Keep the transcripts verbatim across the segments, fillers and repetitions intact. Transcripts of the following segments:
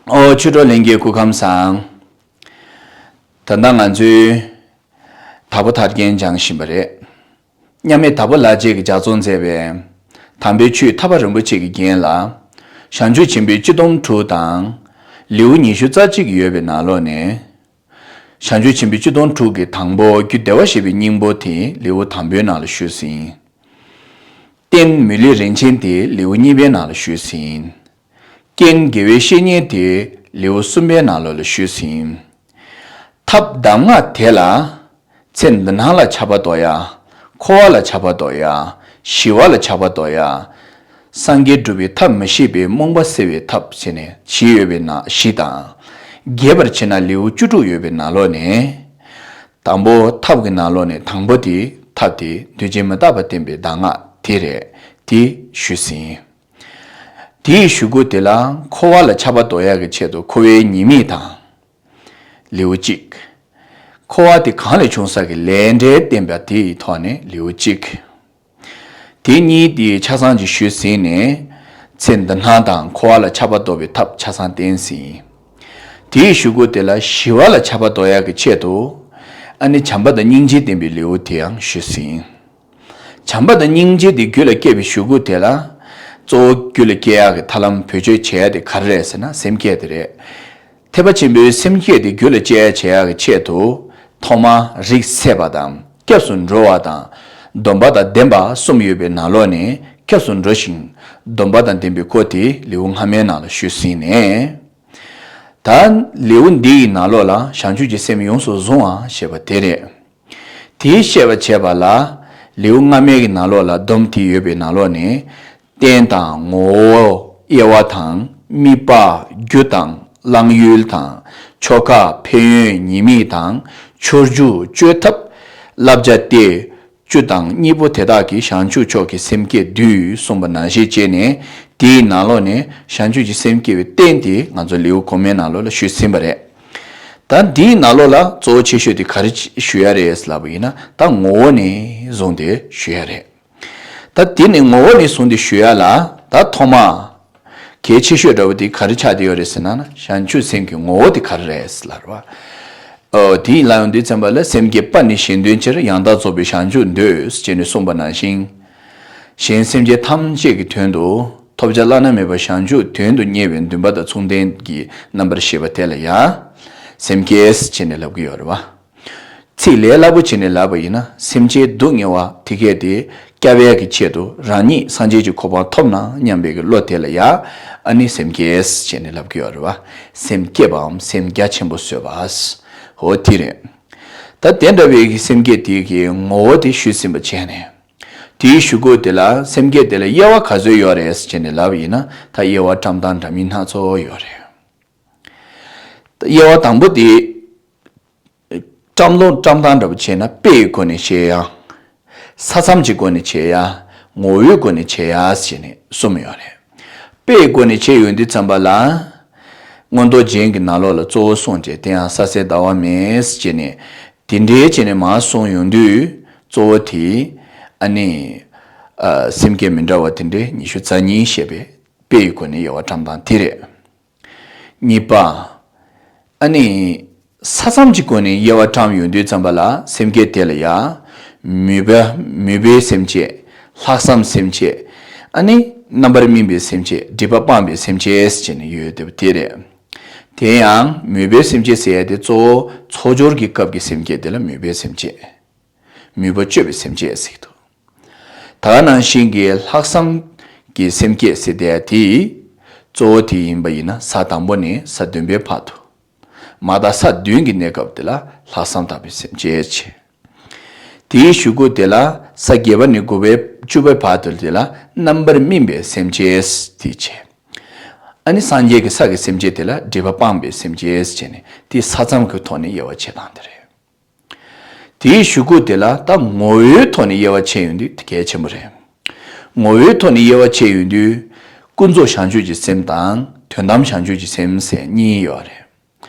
ཨོ་ཆོས་གྲོགས་ལྷན་རྒྱས་སྐུ་ཁམས་བཟང་། ད་ལྟ་ང་ཚོས་དྭགས་པོ་ཐར་རྒྱན་སྦྱང་བཞིན་པ་རེད། མཉམ་མེད་དྭགས་པོ་ལྷ་རྗེ་གིས་ལྗགས་རྩོམ་མཛད་པའི་དམ་པའི་ཆོས་ཐར་པ་རིན་པོ་ཆེ་གི་རྒྱན་ལ། བྱང་ཆུབ་ཆེན་པོའི་སྤྱི་སྡོམ་དྲུག་དང་། ལེའུ་ཉི་ཤུ་རྩ་གཅིག་ཡོད་པའི་ནང་ལོགས་ནས། བྱང་ཆུབ་ཆེན་པོའི་སྤྱི་སྡོམ་དྲུག་གི་དང་པོ་རྒྱུ་བདེ་བར་གཤེགས་པའི་སྙིང་པོ་དེ་ལེའུ་དང་པོའི་ནང་ལ་ཞུས་ཟིན། རྟེན་མི་ལུས་རིན་ཆེན་དེ་ལེའུ་གཉིས་པའི་ནང་ལ་ཞུས་ཟིན། རྐྱེན་དགེ་བའི་བཤེས་གཉེན་དེ་ལེའུ་གསུམ་པའི་ནང་ལོགས་ལ་ཞུས་ཟིན། ཐབས་གདམས་ངག་དེ་ལ། ཚེ་འདི་སྣང་ལ་ཆགས་པ་གཏོར་ཡ། འཁོར་བ་ལ་ཆགས་པ་གཏོར་ཡ། ཞི་བ་ལ་ཆགས་པ་གཏོར་ཡ། སངས་རྒྱས་སྒྲུབ་པའི་ཐབས་མི་ཤེས་པའི་རྨོངས་པ་སེལ་བའི་ཐབས་བྱས་ནས་བཞི་ཡོད་པའི་ནང་བཞི་དང་། རྒྱས་པར་བྱས་ན་ལེའུ་བཅུ་དྲུག་ཡོད་པའི་ནང་ལོགས་ནས། དང་པོ་ཐབས་ཀྱི་ནང་ལོགས་ནས་དང་པོ་དེ་ཐབས་དེ་འདུས་བྱས་མི་རྟག་པ་བསྟན་པའི་གདམས་ངག་དེ་རེད། དེ་ཞུས་ཟིན། དེའི་གཞུག་གུ་དེ་ལ་འཁོར་བ་ལ་ཆགས་པ་གཏོར་ཡག་གི་ཆེད་དུ་འཁོར་བའི་ཉེས་དམིགས་དང་། ལེའུ་གཅིག་འཁོར་བ་དེ་གང་ལས་བྱུང་ས་གི་ལས་འབྲས་བསྟན་པ་དེ་ཡི་ཐོག་ནས་ལེའུ་གཅིག་དེ་གཉིས་དེ་ཆ་ཚང་ཅིག་ཞུས་ཟིན་ནས། ཚེ་འདི་སྣང་དང་འཁོར་བ་ལ་ཆགས་པ་གཏོར་བའི་ཐབས་ཆ་ཚང་བསྟན་ཟིན། དེའི་གཞུག་གུ་དེ་ལ་ཞི་བ་ལ་ཆགས་པ་གཏོར་ཡག་གི་ཆེད་དུ། ཨ་ནི་བྱམས་པ་དང་སྙིང་རྗེ་བསྟན་པའི་ལེའུ་དེའང་ཞུས་ཟིན། བྱམས་པ་དང་སྙིང་རྗེ་དེ་རྒྱུད་ལ་སྐྱེས་པའི་གཞུག་གུ་དེ་ལ། གཙོ་བོ་རྒྱུད་ལ་སྐྱེ་ཡག་གི་ཐབས་ལམ་བེད་སྤྱོད་བྱེད་ཡག་དེ་ག་རེ་རེད་ཟེར་ན་སེམས་བསྐྱེད་དེ་རེད། ཐེག་པ་ཆེན་པོའི་སེམས་བསྐྱེད་དེ་རྒྱུད་ལ་སྐྱེ་ཡག་བྱེད་ཡག་གི་ཆེད་དུ། ཐོག་མར་རིགས་སད་པ་དང་སྐྱབས་སུ་འགྲོ་བ་དང་། སྡོམ་པ་དང་ལྡན་པ་གསུམ་ཡོད་པའི་ནང་ལོགས་ནས་སྐྱབས་སུ་འགྲོ་ཞིང་། སྡོམ་པ་དང་ལྡན་པའི་སྐོར་དེ་ལེའུ་སྔ་མའི་ནང་ལ་ཞུས་ཟིན་ནས། ད་ལེའུ་འདི་ཡི་ནང་ལོགས་ལ་བྱང་ཆུབ་ཀྱི་སེམས་ཡོངས་སུ་བཟུང་བ་ཞེས་པ་དེ་རེད། དེའི་བཤད་པ་བྱས་པ་ལ། ལེའུ་སྔ་མའི་གི་ནང་ལོགས་ལ་སྡོམ་དེ་ཡོད་པའི་ནང་ལོགས་ནས། རྟེན་དང་ངོ་བོ། དབྱེ་བ་དང་། དམིགས་པ། རྒྱུ་དང་། བླང་ཡུལ་དང་། ཆོ་ག་ཕན་ཡོན། ཉེས་དམིགས་དང་། ཆོས་རྒྱུ། བཅོས་ཐབས། བསླབ་བྱ་སྟེ། བཅུ་དང་གཉིས་པོ་དེ་དག་གིས་བྱང་ཆུབ་མཆོག་གི་སེམས་བསྐྱེད་བསྡུས་གསུངས་པ་ནང་བཞིན་བྱས་ནས། དེའི་ནང་ལོགས་ནས་བྱང་ཆུབ་ཀྱི་སེམས་བསྐྱེད་པའི་རྟེན་དེ་ང་ཚོ་ལེའུ་གོང་མའི་ནང་ལོགས་ལ་ཞུས་ཟིན་པ་རེད། ད་འདིའི་ནང་ལོགས་ལ་གཙོ་བོ་ཆེ་ཤོས་དེ་ག་རེ་ཞུ་ཡ་རེད་ལབ་པ་ཡིན་ན། ད་ངོ་བོ་ནས་བཟུང་སྟེ་ཞུ་ཡ་རེད། ད་དེ་ནི་ངོ་བོ་ནས་བཟུང་སྟེ་ཞུ་ཡ་ལ། ད་ཐོག་མ་གལ་ཆེ་ཤོས་འདྲ་བོ་དེ་ག་རེ་ཆགས་བསྡད་ཡོད་རེད་ཟེར་ན། ན་བྱང་ཆུབ་སེམས་ཀྱི་ངོ་བོ་དེ་ག་རེ་རེད་ལབ་པ། ཨོ་དེ་ཡིན་ལ་ཡོང་དུས་ཙམ་པ་ལ། སེམས་བསྐྱེད་པ་ནི་གཞན་དོན་ཕྱིར། ཡང་དག་རྫོགས་པའི་བྱང་ཆུབ་འདོད། ཅེས་ནས་གསུངས་པ་ནང་བཞིན། གཞན་སེམས་ཅན་ཐམས་ཅད་ཀྱི་དོན་དུ་ཐོབ་བྱ་བླ་ན་མེད་པ་བྱང་ཆུབ་དོན་དུ་གཉེར་བའི་འདུན་པ་དང་མཚུངས་ལྡན་གྱི་རྣམ་པར་ཤེས་པ་དེ་ལ་ཡང་སེམས་བསྐྱེད་ཅེས་ནས་ལབ་ཀྱི་ཡོད་རེད་བ། ཚིག་ལས་སླ་པོ་བྱས་ནས་ལབ་པ་ཡིན་ན། སེམས་ཅན་སྡུག་བསྔལ་བ་དེ་སྐད་དེ་སྐྱོབ་ཡས་ཀྱི་ཆེད་དུ། རང་ཉིད་སངས་རྒྱས་ཀྱི་གོ་འཕང་ཐོབ་ན་སྙམ་པའི་གི་བློ་དེ་ལ་ཡང་། ཨ་ནི་སེམས་བསྐྱེད་ཅེས་ནས་ལབ་ཀྱི་ཡོད་རེད་བ། སེམས་བསྐྱེད་པའམ་སེམས་རྒྱ་ཆེན་པོ་བཟོད་པ། འོ་དེ་རེད། ད་དེ་འདྲ་བའི་གི་སེམས་བསྐྱེད་དེ་གི་ངོ་བོ་དེ་ཞུས་ཟིན་པ་བྱས་ནས། དེའི་གཞུག་གུ་དེ་ལ་སེམས་བསྐྱེད་དེ་ལ་དབྱེ་བ་ག་ཚོད་ཡོད་རེད་ཟེར་ནས་ལབ་ཡིན་ན། ད་དབྱེ་བ་བཀྲམ་སྟངས་འདྲ་མིན་སྣ་ཚོགས་ཡོད་རེད། ད་དབྱེ་བ་དང་པོ་དེ། བཀྲམ་ལོ་བཀྲམ་སྟངས་འདྲ་པོ་བྱས་ན། དཔེའི་སྒོ་ནས་བྱེད་ཡ། ས་མཚམས་ཀྱི་སྒོ་ནས་བྱེད་ཡ། ངོ་བོའི་སྒོ་ནས་བྱེད་ཡ་ཟེར་ནས་གསུམ་ཡོད་རེད། དཔེའི་སྒོ་ནས་བྱེད་ཡོང་དུས་ཙམ་པ་ལ། མངོན་རྟོགས་རྒྱན་གྱི་ནང་ལོགས་ལ་གཙོ་བོ་གསུངས་ཏེ། དེ་ཡང་ས་གསེར་ཟླ་བ་མེ་ཟེར་ནས། དེ་འདྲའི་བྱས་ནས་མར་གསུངས་ཡོང་དུས། གཙོ་བོ་དེ། ཨ་ནི། ཨ། སེམས་བསྐྱེད་མི་འདྲ་བ་དེ་འདྲའི་ཉི་ཤུ་རྩ་གཉིས་བཤད་པའི་དཔེ་ཡི་སྒོ་ནས་དབྱེ་བ་བཀྲམ་སྟངས་དེ་རེད། གཉིས་པ། ཨ་ནི། ས་མཚམས་ཀྱི་སྒོ་ནས་དབྱེ་བ་བཀྲམ་ཡོང་དུས་ཙམ་པ་ལ། སེམས་བསྐྱེད་དེ་ལ་ཡང་། མོས་པ། མོས་པའི་སེམས་བསྐྱེད། ལྷག་བསམ་སེམས་བསྐྱེད། ཨ་ནི། རྣམ་པར་སྨིན་པའི་སེམས་བསྐྱེད། སྒྲིབ་པ་སྤངས་པའི་སེམས་བསྐྱེད་ཟེར་ནས་ཡོད་བསྡད་པ་དེ་རེད། དེ་ཡང་མོས་པའི་སེམས་བསྐྱེད་ཟེར་ཡ་དེ་གཙོ་བོ་ཚོགས་སྦྱོར་གྱི་སྐབས་ཀྱི་སེམས་བསྐྱེད་དེ་ལ་མོས་པའི་སེམས་བསྐྱེད། མོས་པ་སྤྱོད་པའི་སེམས་བསྐྱེད་ཟེར་གྱི་འདུག་ད་ག་ནང་བཞིན་གྱི་ལྷག་བསམ་གྱི་སེམས་བསྐྱེད་ཟེར་དེ་དེ། གཙོ་བོ་དེ་ཡིན་པ་ཡིན་ན། ས་དང་པོ་ནས་ས་བདུན་པའི་བར་དུ། མ་དག་ས་བདུན་གྱི་གནས་སྐབས་དེ་ལ་ལྷག་བསམ་དག་པའི་སེམས་བསྐྱེད་བྱེད། དེའི་གཞུག་གུ་དེ་ལ་ས་བརྒྱད་པ་ནས་དགུ་པའི་བཅུ་པའི་བར་དུ་དེ་ལ་རྣམ་པར་སྨིན་པའི་སེམས་བསྐྱེད་དེ་བྱེད། ཨ་ནི་སངས་རྒྱས་ཀྱི་ས་ཀྱི་སེམས་བསྐྱེད་དེ་ལ་སྒྲིབ་པ་སྤངས་པའི་སེམས་བསྐྱེད་བྱས་ནས། དེ་ས་མཚམས་ཀྱི་ཐོག་ནས་དབྱེ་བ་ཕྱེ་སྟངས་དེ་རེད། དེའི་གཞུག་གུ་དེ་ལ་ད་ངོ་བོའི་ཐོག་ནས་དབྱེ་བ་ཕྱེ་ཡོང་དུས་དེ་གལ་ཆེན་པོ་རེད། ངོ་བོའི་ཐོག་ནས་དབྱེ་བ་ཕྱེ་ཡོང་དུས། ཀུན་རྫོབ་བྱང་ཆུབ་ཀྱི་སེམས་དང་དོན་དམ་བྱང་ཆུབ་ཀྱི་སེམས་ཟེར་གཉིས་ཡོད་རེད།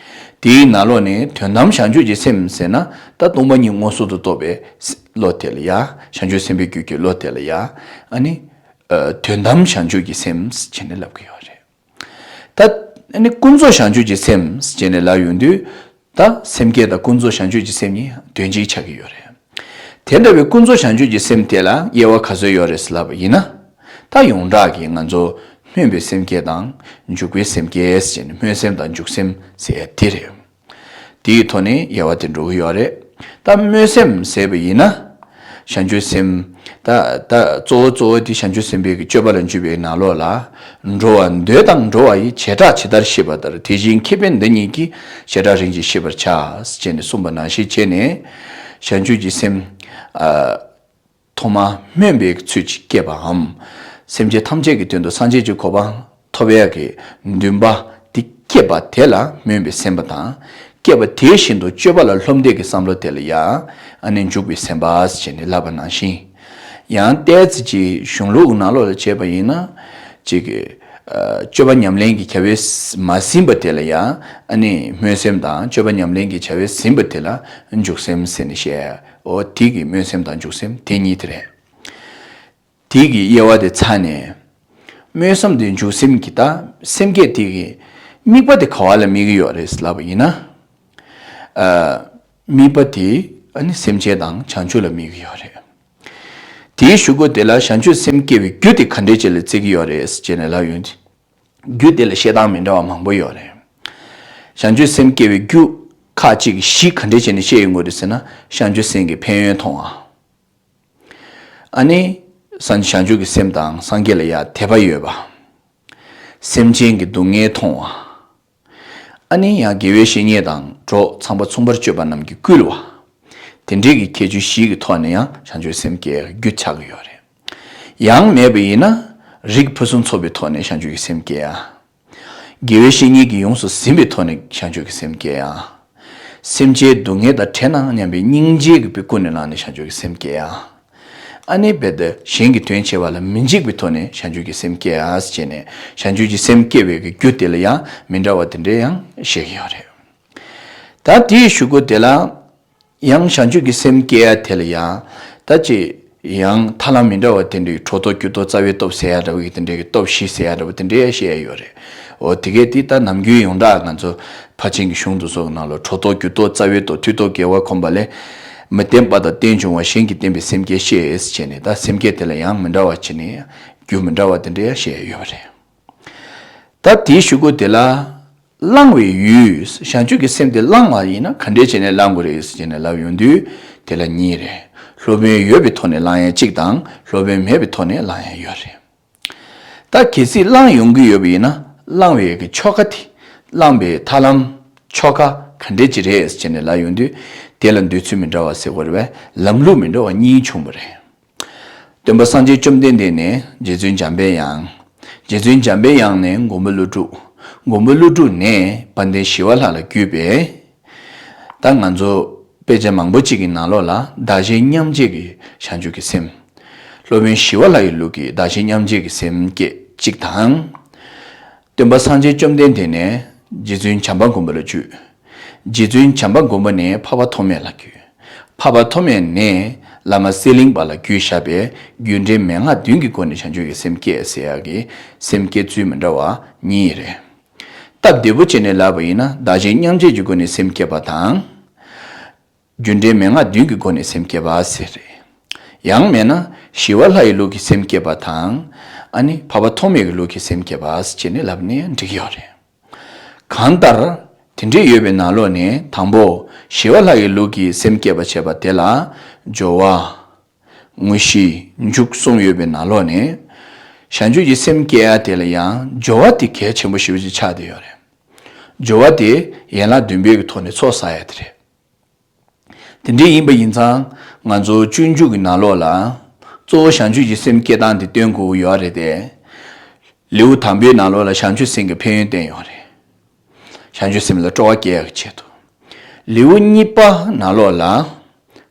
དེའི་ནང་ལོགས་ནས་དོན་དམ་བྱང་ཆུབ་ཀྱི་སེམས་ཟེར་ན། ད་སྟོང་པ་ཉིད་མངོན་སུམ་དུ་རྟོགས་པའི་བློ་དེ་ལ་ཡ། བྱང་ཆུབ་སེམས་དཔའི་རྒྱུད་ཀྱི་བློ་དེ་ལ་ཡ། ཨ་ནི། ཨ། དོན་དམ་བྱང་ཆུབ་ཀྱི་སེམས་བྱས་ནས་ལབ་ཀྱི་ཡོད་རེད། ད་ ཨ་ནི་ཀུན་རྫོབ་བྱང་ཆུབ་ཀྱི་སེམས་ཟེར་ནས་ལབ་ཡོང་དུས། ད་སེམས་བསྐྱེད་དང་ཀུན་རྫོབ་བྱང་ཆུབ་ཀྱི་སེམས་གཉིས་དོན་གཅིག་ཆགས་ཀྱི་ཡོད་རེད། དེ་འདྲ་བའི་ཀུན་རྫོབ་བྱང་ཆུབ་ཀྱི་སེམས་དེ་ལ་དབྱེ་བ་ག་ཚོད་ཡོད་རེད་ལབ་པ་ཡིན་ན། ད་ཡོངས་གྲགས་ཀྱི་ང་ཚོ་སྨོན་པའི་སེམས་བསྐྱེད་དང་འཇུག་པའི་སེམས་བསྐྱེད་ཟེར་ནས་སྨོན་སེམས་དང་འཇུག་སེམས་ཟེར་ཡ་དེ་རེད། དེའི་ཐོག་ནས་དབྱེ་བ་དེ་འགྲོ་གི་ཡོད་རེད། ད་སྨོན་སེམས་ཟེར་བ་ཡིན་ན། བྱང་ཆུབ་སེམས། ད་ད་གཙོ་བོ་གཙོ་བོ་དེ་བྱང་ཆུབ་སེམས་དཔའི་གི་སྤྱོད་པ་ལ་འཇུག་པའི་ནང་ལོགས་ལ། འགྲོ་བ་འདོད་དང་འགྲོ་བ་ཡི་བྱེ་བྲག་ཇི་ལྟར་ཤེས་པ་ལྟར་དེ་བཞིན་མཁས་པས་འདི་ཉིད་ཀྱིས་བྱེ་བྲག་རིམ་གྱིས་ཤེས་པར་བྱ། ཅེས་ནས་གསུངས་པ་ནང་བཞིན་བྱས་ནས། བྱང་ཆུབ་ཀྱི་སེམས། ཨ། ཐོག་མར་སྨོན་པའི་ཚུལ་གྱིས་བསྐྱེད་པའམ། སེམས་ཅན་ཐམས་ཅད་ཀྱི་དོན་དུ་སངས་རྒྱས་ཀྱི་གོ་འཕང་ཐོབ་ཡག་གི་འདུན་པ་དེ་བསྐྱེད་པ་དེ་ལ་སྨོན་པའི་སེམས་པ་དང་། བསྐྱེད་པ་དེ་བཞིན་དུ་སྤྱོད་པ་ལ་སློབ་འདོད་ཀྱི་བསམ་བློ་དེ་ལ་ཡང་ཨ་ནི་འཇུག་པའི་སེམས་པ་ཞེས་ནས་ལབ་པ་ནང་བཞིན། ཡང་ཏོག་ཙམ་ཅིག་གཞུང་ལུགས་ནང་ལོགས་ལ་བྱས་པ་ཡིན་ན། ཅིག་གི། ཨ། སྤྱོད་པ་ཉམས་ལེན་གྱི་བྱ་བས་མ་ཟིན་པ་དེ་ལ་ཡང་ཨ་ནི་སྨོན་སེམས་དང་སྤྱོད་པ་ཉམས་ལེན་གྱི་བྱ་བས་ཟིན་པ་དེ་ལ་འཇུག་སེམས་ཟེར་ནས་བཤད། འོ་དེ་གི་སྨོན་སེམས་དང་འཇུག་སེམས་དེ་གཉིས་དེ་རེད། དེ་གི་དབྱེ་བ་དེ་ཚར་ནས། སྨོན་སེམས་དེ་འཇུག་སེམས་ཀྱི་ད་སེམས་བསྐྱེད་དེ་གི་དམིགས་པ་དེ་ག་བ་ལ་དམིགས་ཀྱི་ཡོད་རེད་ལབ་པ་ཡིན་ན། ཨ། དམིགས་པ་དེ་ཨ་ནི་སེམས་ཅན་དང་བྱང་ཆུབ་ལ་དམིགས་ཀྱི་ཡོད་རེད། དེའི་གཞུག་གུ་དེ་ལ་བྱང་ཆུབ་སེམས་བསྐྱེད་པའི་རྒྱུ་དེ་ག་འདྲས་ཅིག་ལ་བརྩི་གི་ཡོད་རེད་ཅེས་ནས་ལབ་ཡོང་དུས། རྒྱུ་དེ་ལ་བཤད་སྟངས་མི་འདྲ་བ་མང་པོ་ཡོད་རེད། བྱང་ཆུབ་སེམས་བསྐྱེད་པའི་རྒྱུ་ཁག་ཅིག་གཞི་ག་འདྲས་བྱས་ནས་བཤད་ཡོང་གི་རེད་ཟེར་ན། བྱང་ཆུབ་སེམས་ཀྱི་ཕན་ཡོན་མཐོང་བ། ཨ་ནི། སངས་བྱང་ཆུབ་ཀྱི་སེམས་དང་སངས་རྒྱས་ལ་ཡང་དད་པ་ཡོད་པ། སེམས་ཅན་གྱི་སྡུག་བསྔལ་མཐོང་བ། ཨ་ནི་ཡང་དགེ་བའི་བཤེས་གཉེན་དང་གྲོགས་ཚངས་པ་མཚུངས་པར་སྤྱོད་པ་རྣམས་ཀྱིས་བསྐུལ་བ། དེ་འདྲའི་གི་ཁྱད་ཆོས་བཞི་གི་ཐོག་ནས་ཡང་བྱང་ཆུབ་སེམས་བསྐྱེད་རྒྱུ་ཆགས་ཀྱི་ཡོད་རེད། ཡང་མེད་པ་ཡིན་ན། རིགས་ཕུན་སུམ་ཚོགས་པའི་ཐོག་ནས་བྱང་ཆུབ་ཀྱི་སེམས་བསྐྱེད་ཡ། དགེ་བའི་བཤེས་གཉེན་གྱིས་ཡོངས་སུ་ཟིན་པའི་ཐོག་ནས་བྱང་ཆུབ་ཀྱི་སེམས་བསྐྱེད་ཡ། སེམས་ཅན་སྡུག་བསྔལ་དང་བྲལ་ན་སྙམ་པའི་སྙིང་རྗེ་གི་ཀུན་ནས་བསླངས་ནས་བྱང་ཆུབ་ཀྱི་སེམས་བསྐྱེད་ཡ། ཨ་ནི་རྦད་དེ་གཞན་གྱི་དོན་བྱེད་པ་ལ་མི་འཇིགས་པའི་ཐོག་ནས་བྱང་ཆུབ་ཀྱི་སེམས་བསྐྱེད་ཡ་ཟེར་ནས། བྱང་ཆུབ་ཀྱི་སེམས་བསྐྱེད་པའི་གི་རྒྱུ་དེ་ལ་ཡང་མི་འདྲ་བ་དེ་འདྲ་ཡང་བཤད་ཀྱི་ཡོད་རེད། ད་དེའི་གཞུག་གུ་དེ་ལ། ཡང་བྱང་ཆུབ་ཀྱི་སེམས་བསྐྱེད་ཡ་དེ་ལ་ཡང་། ད་ཅི། ཡང་ཐར་ལམ་མི་འདྲ་བ་དེ་འདྲའི་གྲོགས་སྟོབས་རྒྱུ་སྟོབས་རྩ་བའི་སྟོབས་ཟེར་ཡ་འདྲ་བོ་གི་དེ་འདྲའི་གི་སྟོབས་བཞི་ཟེར་ཡ་འདྲ་བོ་དེ་འདྲའི་བཤད་ཡ་ཡོད་རེད། འོ་དེ་གས་དེ་ད་ནམ་རྒྱུན་ཡོངས་གྲགས་ང་ཚོ་ཕར་ཕྱིན་གྱི་གཞུང་དུ་སོགས་ནང་ལ་གྲོགས་སྟོབས་རྒྱུ་སྟོབས་རྩ་བའི་སྟོབས་མཐུ་སྟོབས་དགེ་བ་གོམས་པ་ལས། མི་བརྟེན་པ་དང་བརྟེན་བྱུང་བ་གཞན་གྱིས་བརྟེན་པའི་སེམས་བསྐྱེད་བཤད་ཟེར་བྱས་ནས། ད་སེམས་བསྐྱེད་དེ་ལ་ཡང་མི་འདྲ་བ་བྱས་ནས་རྒྱུ་མི་འདྲ་བ་དེ་འདྲའི་བཤད་ཡ་ཡོད་རེད། ད་དེའི་གཞུག་གུ་དེ་ལ། བླང་བའི་ཡུལ། བྱང་ཆུབ་ཀྱི་སེམས་དེ་བླང་བ་ཡིན་ན་ག་འདྲས་བྱས་ནས་བླང་དགོས་རེད་ཟེར་ནས་ལབ་ཡོང་དུས། དེ་ལ་གཉིས་རེད། སློབ་དཔོན་ཡོད་པའི་ཐོག་ནས་བླང་ཡ་གཅིག་དང་སློབ་དཔོན་མེད་པའི་ཐོག་ནས་བླང་ཡ་ཡོད་རེད། ད་གལ་སྲིད་བླང་ཡོང་གི་ཡོད་པ་ཡིན་ན། བླང་བའི་གི་ཆོ་ག་དེ། བླང་བའི་ཐབས་ལམ། ཆོ་ག་ག་འདྲས་ཅིག་རེད་ཟེར་ནས་ལབ་ཡོང་དུས། དེ་ལ་འདོད་ཚུལ་མི་འདྲ་བ་ཟེར་དགོས་རེད་པས། ལམ་ལུགས་མི་འདྲ་བ་གཉིས་བྱུང་བ་རེད། སྟོན་པ་སངས་རྒྱས་བཅོམ་ལྡན་འདས་ནས་རྗེ་བཙུན་འཇམ་པའི་དབྱངས། རྗེ་བཙུན་འཇམ་པའི་དབྱངས་ནས་མགོན་པོ་ཀླུ་སྒྲུབ། མགོན་པོ་ཀླུ་སྒྲུབ་ནས་དཔལ་ལྡན་ཞི་བ་ལྷ་ལ་བརྒྱུད་པའི། ད་ང་ཚོ་དཔེ་ཆ་མང་པོ་གཅིག་གི་ནང་ལོགས་ལ་བདག་གཞན་མཉམ་བརྗེ་གི་བྱང་ཆུབ་ཀྱི་སེམས། སློབ་དཔོན་ཞི་བ་ལྷ་ཡི་ལུགས་ཀྱི་བདག་གཞན་མཉམ་བརྗེ་གི་སེམས་བསྐྱེད་གཅིག་དང་། སྟོན་པ་སངས་རྒྱས་བཅོམ་ལྡན་འདས་ནས་རྗེ་བཙུན་བྱམས་པ་མགོན་པོ་ལ་བརྒྱུད། རྗེ་བཙུན་བྱམས་པ་མགོན་པོ་ནས་འཕགས་པ་ཐོགས་མེད་ལ་བརྒྱུད། འཕགས་པ་ཐོགས་མེད་ནས་བླ་མ་གསེར་གླིང་པ་ལ་བརྒྱུད་བཞག་པའི་རྒྱུད་འགྲེལ་མན་ངག་བདུན་གྱི་སྒོ་ནས་བྱང་ཆུབ་ཀྱི་སེམས་བསྐྱེད་ཟེར་ཡག་གི་སེམས་བསྐྱེད་ཚུལ་མི་འདྲ་བ་གཉིས་རེད། སྟབས་བདེ་པོ་བྱས་ནས་ལབ་པ་ཡིན་ན། བདག་གཞན་མཉམ་བརྗེ་གི་སྒོ་ནས་སེམས་བསྐྱེད་པ་དང་། རྒྱུད་འགྲེལ་མན་ངག་བདུན་གྱི་སྒོ་ནས་སེམས་བསྐྱེད་པ་ཟེར་རེད། ཡང་མིན་ན་ཞི་བ་ལྷ་ཡི་ལུགས་ཀྱི་སེམས་བསྐྱེད་པ་དང་། ཨ་ནི་འཕགས་པ་ཐོགས་མེད་ཀྱི་ལུགས་ཀྱི་སེམས་བསྐྱེད་པ་ཟེར་བྱས་ནས་ལབ་ནས་འགྲིག་གི་ཡོད་རེད། གང་ལྟར། དེ་འདྲས་ཡོད་པའི་ནང་ལོགས་ནས་དང་པོ་ཞི་བ་ལྷ་ཡི་ལུགས་ཀྱི་སེམས་བསྐྱེད་པ་བྱས་པ་དེ་ལ། སྦྱོར་བ། དངོས་གཞི། མཇུག་གསུམ་ཡོད་པའི་ནང་ལོགས་ནས། བྱང་ཆུབ་ཀྱི་སེམས་བསྐྱེད་ཡ་དེ་ལ་ཡང་སྦྱོར་བ་དེ་གལ་ཆེན་པོ་ཞེ་པོ་ཅིག་ཆགས་བསྡད་ཡོད་རེད། སྦྱོར་བ་དེ་ཡན་ལག་བདུན་པའི་གི་ཐོག་ནས་ཚོགས་བསགས་ཡ་དེ་རེད། དེ་འདྲ་ཡིན་པ་ཡིན་ཙང་ང་ཚོ་སྤྱོད་འཇུག་གི་ནང་ལོགས་ལ་གཙོ་བོ་བྱང་ཆུབ་ཀྱི་སེམས་བསྐྱེད་སྟངས་དེ་སྟོན་དགོས་ཀྱི་ཡོད་རེད་དེ། ལེའུ་དང་པོའི་ནང་ལོགས་ལ་བྱང་ཆུབ་སེམས་ཀྱི་ཕན་ཡོན་བསྟན་ཡོད་རེད། བྱང་ཆུབ་སེམས་ལ་སྤྲོ་བ་སྐྱེ་ཡག་གི་ཆེད་དུ། ལེའུ་གཉིས་པ་ནང་ལོགས་ལ་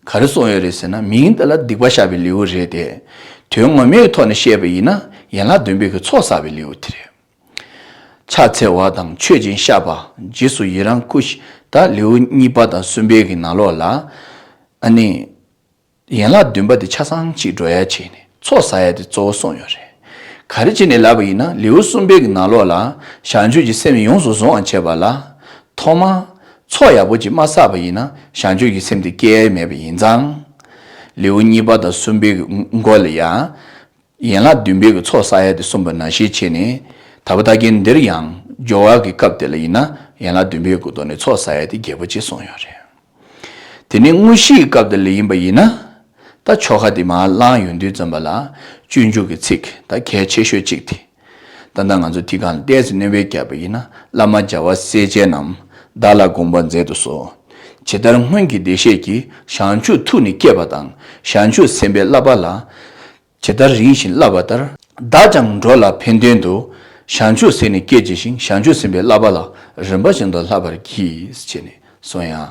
ག་རེ་གསུངས་ཡོད་རེད་ཟེར་ན། མིང་དེ་ལ་སྡིག་པ་བཤགས་པའི་ལེའུ་རེད་དེ། དོན་ངོ་མའི་ཐོག་ནས་བཤད་པ་ཡིན་ན། ཡན་ལག་བདུན་པའི་གི་ཚོགས་བསགས་པའི་ལེའུ་དེ་རེད། ཕྱག་འཚལ་བ་དང་མཆོད་ཅིང་བཤགས་པ། རྗེས་སུ་ཡི་རང་བསྐུལ་ཞིང་། ད་ལེའུ་གཉིས་པ་དང་གསུམ་པའི་གི་ནང་ལོགས་ལ། ཨ་ནི། ཡན་ལག་བདུན་པ་དེ་ཆ་ཚང་གཅིག་འགྲོ་ཡ་བྱས་ནས་ཚོགས་བསགས་ཡ་དེ་གཙོ་བོ་གསུངས་ཡོད་རེད། ག་རེ་བྱས་ནས་ལབ་པ་ཡིན་ན། ལེའུ་གསུམ་པའི་གི་ནང་ལོགས་ལ་བྱང་ཆུབ་ཀྱི་སེམས་ཡོངས་སུ་བཟུང་བར་བྱེད་པ་ལ། ཐོག་མར་ཚོགས་ཡག་པོ་ཅིག་མ་བསགས་པ་ཡིན་ན་བྱང་ཆུབ་ཀྱི་སེམས་དེ་སྐྱེ་ཡས་མེད་པ་ཡིན་ཙང་། ལེའུ་གཉིས་པ་དང་གསུམ་པའི་གི་མགོ་ལ་ཡང་ཡན་ལག་བདུན་པའི་གི་ཚོགས་བསགས་ཡས་དེ་གསུངས་པ་ནང་བཞིན་བྱས་ནས། ད་བར་ད་གིན་འདིར་ཡང་སྦྱོར་བ་གི་སྐབས་དེ་ལ་ཡིན་ན་ཡན་ལག་བདུན་པའི་གི་ཐོག་ནས་ཚོགས་བསགས་ཡས་དེ་རྒྱས་པོ་ཅིག་གསུངས་ཡོད་རེད། དེ་ནས་དངོས་གཞིའི་སྐབས་དེ་ལ་ཡིན་པ་ཡིན་ན། ད་ཆོ་ག་དེ་མར་བླངས་ཡོང་དུས་ཙམ་པ་ལ་སྤྱོད་འཇུག་གི་ཚིག་ད་གལ་ཆེ་ཤོས་གཅིག་དེ། ད་ལྟ་ང་ཚོ་དེ་སྒང་ལ་ཏོག་ཙམ་སྣོན་པ་བརྒྱབ་པ་ཡིན་ན། བླ་མ་རྒྱལ་བ་སྲས་བཅས་རྣམས། བདག་ལ་དགོངས་པར་མཛད་དུ་གསོལ། ཇི་ལྟར་སྔོན་གྱི་བདེ་གཤེགས་ཀྱིས། བྱང་ཆུབ་ཐུགས་ནི་བསྐྱེད་པ་དང་། བྱང་ཆུབ་སེམས་དཔའི་བསླབ་པ་ལ། ཇི་ལྟར་རིམ་བཞིན་བསླབ་པ་ལྟར། བདག་ཀྱང་འགྲོ་ལ་ཕན་དོན་དུ། བྱང་ཆུབ་སེམས་ནི་བསྐྱེད་བགྱི་ཞིང་། བྱང་ཆུབ་སེམས་དཔའི་བསླབ་པ་ལ། རིམ་པ་བཞིན་དུ་བསླབ་པར་བགྱི། ཞེས་ནས་གསུངས་ཡང་།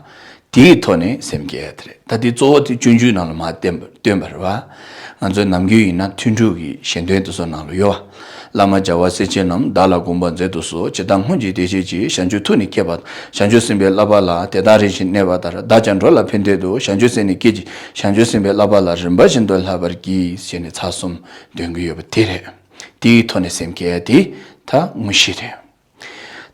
དེའི་ཐོག་ནས་སེམས་བསྐྱེད་ཡ་དེ་རེད། ད་དེ་གཙོ་བོ་དེ་སྤྱོད་འཇུག་ནང་ལ་མར་བསྟན་པ་བསྟན་པ་རེད་བ། ང་ཚོའི་ནམ་རྒྱུན་ཡིན་ན་ཐུན་དྲུག་གི་ཞལ་འདོན་དེ་ཚོ་ནང་ལ་ཡོད་བ། བླ་མ་རྒྱལ་བ་སྲས་བཅས་རྣམས། བདག་ལ་དགོངས་པར་མཛད་དུ་གསོལ། ཇི་ལྟར་སྔོན་གྱི་བདེ་གཤེགས་ཀྱིས། བྱང་ཆུབ་ཐུགས་ནི་བསྐྱེད་པ། བྱང་ཆུབ་སེམས་དཔའི་བསླབ་པ་ལ། དེ་དག་རིམ་བཞིན་གནས་པ་ལྟར། བདག་ཀྱང་འགྲོ་ལ་ཕན་དོན་དུ། བྱང་ཆུབ་སེམས་ནི་བསྐྱེད་བགྱི། བྱང་ཆུབ་སེམས་དཔའི་བསླབ་པ་ལ། རིམ་པ་བཞིན་དུ་བསླབ་པར་བགྱི། ཞེས་ནས་ཚར་གསུམ་འདོན་གྱི་ཡོད་པ་དེ་རེད། དེའི་ཐོག་ནས་སེམས་བསྐྱེད་དེ་ད་དངོས་གཞི་རེད།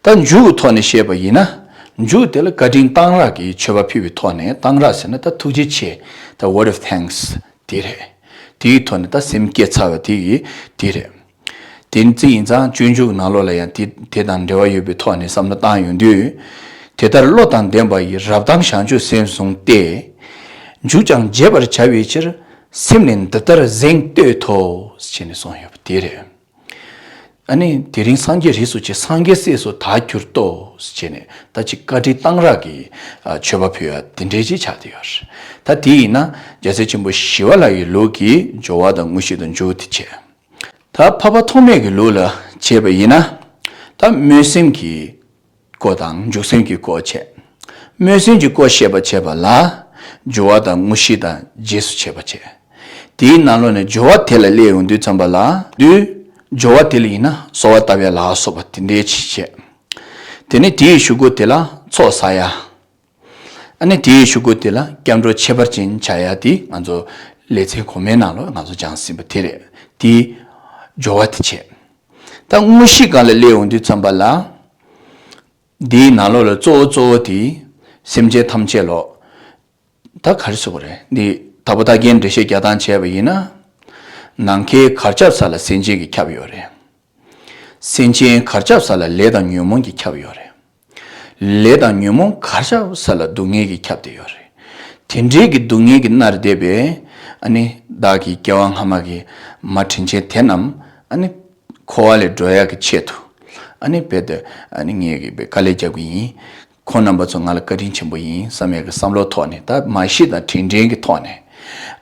ད་མཇུག་གི་ཐོག་ནས་བཤད་པ་ཡིན་ན། མཇུག་དེ་ལ་བཀའ་དྲིན་གཏང་རག་གི་མཆོད་པ་ཕུལ་བའི་ཐོག་ནས། གཏང་རག་ཟེར་ན་ད་ཐུགས་རྗེ་ཆེ། ད་word of thanks དེ་རེད། དེའི་ཐོག་ནས་ད་སེམས་བསྐྱེད་ཚར་བ་དེ་ཡི་དེ་རེད། དེ་ཙི་ཡིན་ཙང་སྤྱོད་འཇུག་ནང་ལོགས་ལ་ཡང་དེ་དེ་དང་འབྲེལ་བ་ཡོད་པའི་ཐོག་ནས་བསམ་བློ་བཏང་ཡོང་དུས། དེ་ལྟར་བློ་དང་ལྡན་པ་ཡིས། རབ་དང་བྱང་ཆུབ་སེམས་བཟུང་སྟེ། མཇུག་ཀྱང་བརྗེད་པར་བྱ་བའི་ཕྱིར། སེམས་ནི་འདི་ལྟར་གཟེངས་བསྟོད་དོ། ཞེས་ནས་གསུངས་ཡོད་པ་དེ་རེད། ཨ་ནི་དེ་རིང་སངས་རྒྱས་རིགས་སུ་ཆེ། སངས་རྒྱས་སྲས་སུ་བདག་གྱུར་ཏོ། ཞེས་ནས་ད་ཅིག་བཀའ་དྲིན་གཏང་རག་གི་ཨ་མཆོད་པ་ཕུལ་བ་དེ་འདྲའི་ཅིག་ཆགས་བསྡད་ཡོད་རེད། ད་དེ་ཡིན་ན་རྒྱལ་སྲས་ཆེན་པོ་ཞི་བ་ལྷ་ཡི་ལུགས་ཀྱི་སྦྱོར་བ་དང་དངོས་གཞི་དང་མཇུག་དེ་བྱས། ད་འཕགས་པ་ཐོགས་མེད་ཀྱི་ལུགས་ལ་བྱས་པ་ཡིན་ན། ད་སྨོན་སེམས་ཀྱི་སྐོར་དང་འཇུག་སེམས་ཀྱི་སྐོར་བྱས། སྨོན་སེམས་ཀྱི་སྐོར་བཤད་པ་བྱས་པ་ལ། སྦྱོར་བ་དང་དངོས་གཞི་དང་རྗེས་སུ་བྱས་པ་བྱས། དེའི་ནང་ལོགས་ནས་སྦྱོར་བ་དེ་ལ་སླེབས་ཡོང་དུས་ཙམ་པ་ལ། དུས་སྦྱོར་བ་དེ་ལ་ཡིན་ན་གསོལ་བ་བཏབ་ཡ་ལ་སོགས་པ་དེ་འདྲའི་ཅིག་བྱས། དེ་ནས་དེའི་གཞུག་གུ་དེ་ལ་ཚོགས་བསགས་ཡ། ཨ་ནི་དེའི་གཞུག་གུ་དེ་ལ་སྐྱབས་འགྲོ་ཁྱད་པར་ཅན་བྱ་ཡ་དེ་ང་ཚོ་ལེ་ཚན་གོང་མའི་ནང་ལ་ང་ཚོ་སྦྱངས་ཟིན་པ་དེ་རེད། དེའི་སྦྱོར་བ་དེ་བྱས། ད་དངོས་གཞི་སྒང་ལ་སླེབས་ཡོང་དུས་ཙམ་པ་ལ། འདིའི་ནང་ལོགས་ལ་གཙོ་བོ་གཙོ་བོ་དེ་སེམས་ཅན་ཐམས་ཅད་ལོ། ད་ག་རེ་ཟེར་དགོས་རེད། འདི་དྭགས་པོ་ད་རྒན་འགྲེལ་བཤད་རྒྱག་སྟངས་བྱས་པ་ཡིན་ན། ནམ་མཁའི་གར་ཁྱབ་ས་ལ་སེམས་ཅན་གྱིས་ཁྱབ་ཡོད་རེད། སེམས་ཅན་གར་ཁྱབ་ས་ལ་ལས་དང་ཉོན་མོངས་ཀྱིས་ཁྱབ་ཡོད་རེད། ལས་དང་ཉོན་མོངས་གར་ཁྱབ་ས་ལ་སྡུག་བསྔལ་གྱིས་ཁྱབ་བསྡད་ཡོད་རེད། དེ་འདྲའི་གི་སྡུག་བསྔལ་གྱིས་མནར་བསྡད་པའི་ཨ་ནི་བདག་གི་སྐྱེ་བ་སྔ་མ་གི་མ་དྲིན་ཆེན་དེ་རྣམས། ཨ་ནི་འཁོར་བ་ལས་སྒྲོལ་ཡག་གི་ཆེད་དུ། ཨ་ནི་རྦད་དེ་ཨ་ནི་ངས་གི་དཀའ་ལས་རྒྱག་གི་ཡིན། ཁོང་རྣམ་པ་ཚོ་ང་ལ་བཀའ་དྲིན་ཆེན་པོ་ཡིན་བསམ་ཡག་གི་བསམ་བློ་ཐོག་ནས། ད་མ་ཤི་དང་དྲིན་དྲན་གྱི་ཐོག་ནས་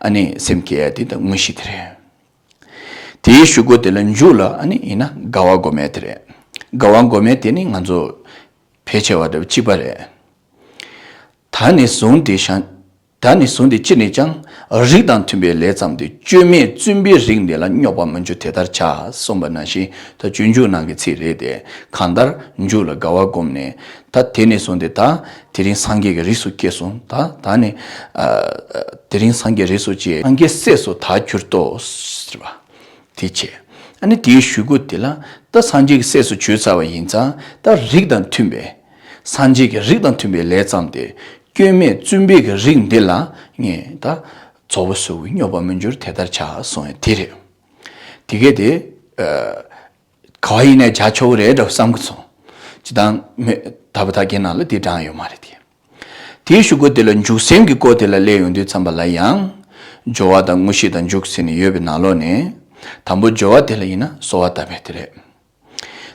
ཨ་ནི་སེམས་བསྐྱེད་ཡ་དེ་ད་དངོས་གཞི་དེ་རེད། དེའི་གཞུག་གུ་དེ་ལ་མཇུག་ལ་ཨ་ནི་ཡིན་ན་དགའ་བ་སྒོམ་ཡ་དེ་རེད། དགའ་བ་སྒོམ་ཡ་དེ་ནི་ང་ཚོ་ཕལ་ཆེ་བ་འདྲ་པོ་གཅིག་པ་རེད། ད་ནས་བཟུང་སྟེ་ཤ། ད་ནས་བཟུང་སྟེ་ཅི་ནས་ཀྱང་། རིགས་དང་མཐུན་པའི་ལས་བརྩམས་ཏེ། སྐྱོན་མེད་བཙུན་པའི་རིགས་འདི་ལ། རྙོག་པ་མི་འགྱུར་དེ་ལྟར་བྱ། གསུངས་པ་ནང་བཞིན་ད་སྤྱོད་འཇུག་ནང་གི་ཚིག་རེད་དེ། གང་ལྟར་མཇུག་ལ་དགའ་བ་བསྒོམས་ནས། ད་དེ་ནས་བཟུང་སྟེ་ད་དེ་རིང་སངས་རྒྱས་ཀྱི་རིགས་སུ་སྐྱེས་སོང་། ད་ད་ནི་ཨ་དེ་རིང་སངས་རྒྱས་རིགས་སུ་སྐྱེས། སངས་རྒྱས་སྲས་སུ་ད་གྱུར་ཏོ། ཟེར་བ་དེ་བྱས། ཨ་ནི་དེའི་གཞུག་གུ་དེ་ལ་ད་སངས་རྒྱས་ཀྱི་སྲས་སུ་གྱུར་ཚར་བ་ཡིན་ཙང་། ད་རིགས་དང་མཐུན་པའི། སངས་རྒྱས་ཀྱི་རིགས་དང་མཐུན་པའི་ལས་བརྩམས་ཏེ། སྐྱོན་མེད་བཙུན་པའི་གི་རིགས་འདི་ལ་ངས་ད་ཚོགས་པ་སོགས་ཀྱི་རྙོག་པ་མི་འགྱུར་དེ་ལྟར་བྱ་གསུངས་ཡ་དེ་རེད། དེ་གས་དེ་ཨ་ག་བ་ཡིན་ནའི་བྱ་ཆོག་གི་རེད་འདྲ་བསམ་གི་སོང་། སྤྱིར་བཏང་མི་དྭགས་པོ་ད་རྒན་ནང་ལ་དེ་དྲངས་ཡོད་མ་རེད་དེ། དེའི་གཞུག་གུ་དེ་ལ་འཇུག་སེམས་ཀྱི་སྐོར་དེ་ལ་སླེབས་ཡོང་དུས་ཙམ་པ་ལ་ཡང་། སྦྱོར་བ་དང་དངོས་གཞི་དང་འཇུག་ཟེར་ནས་ཡོད་པའི་ནང་ལོགས་ནས། དང་པོ་སྦྱོར་བ་དེ་ལ་ཡིན་ན་གསོལ་བ་བཏབ་པའི་དེ་རེད།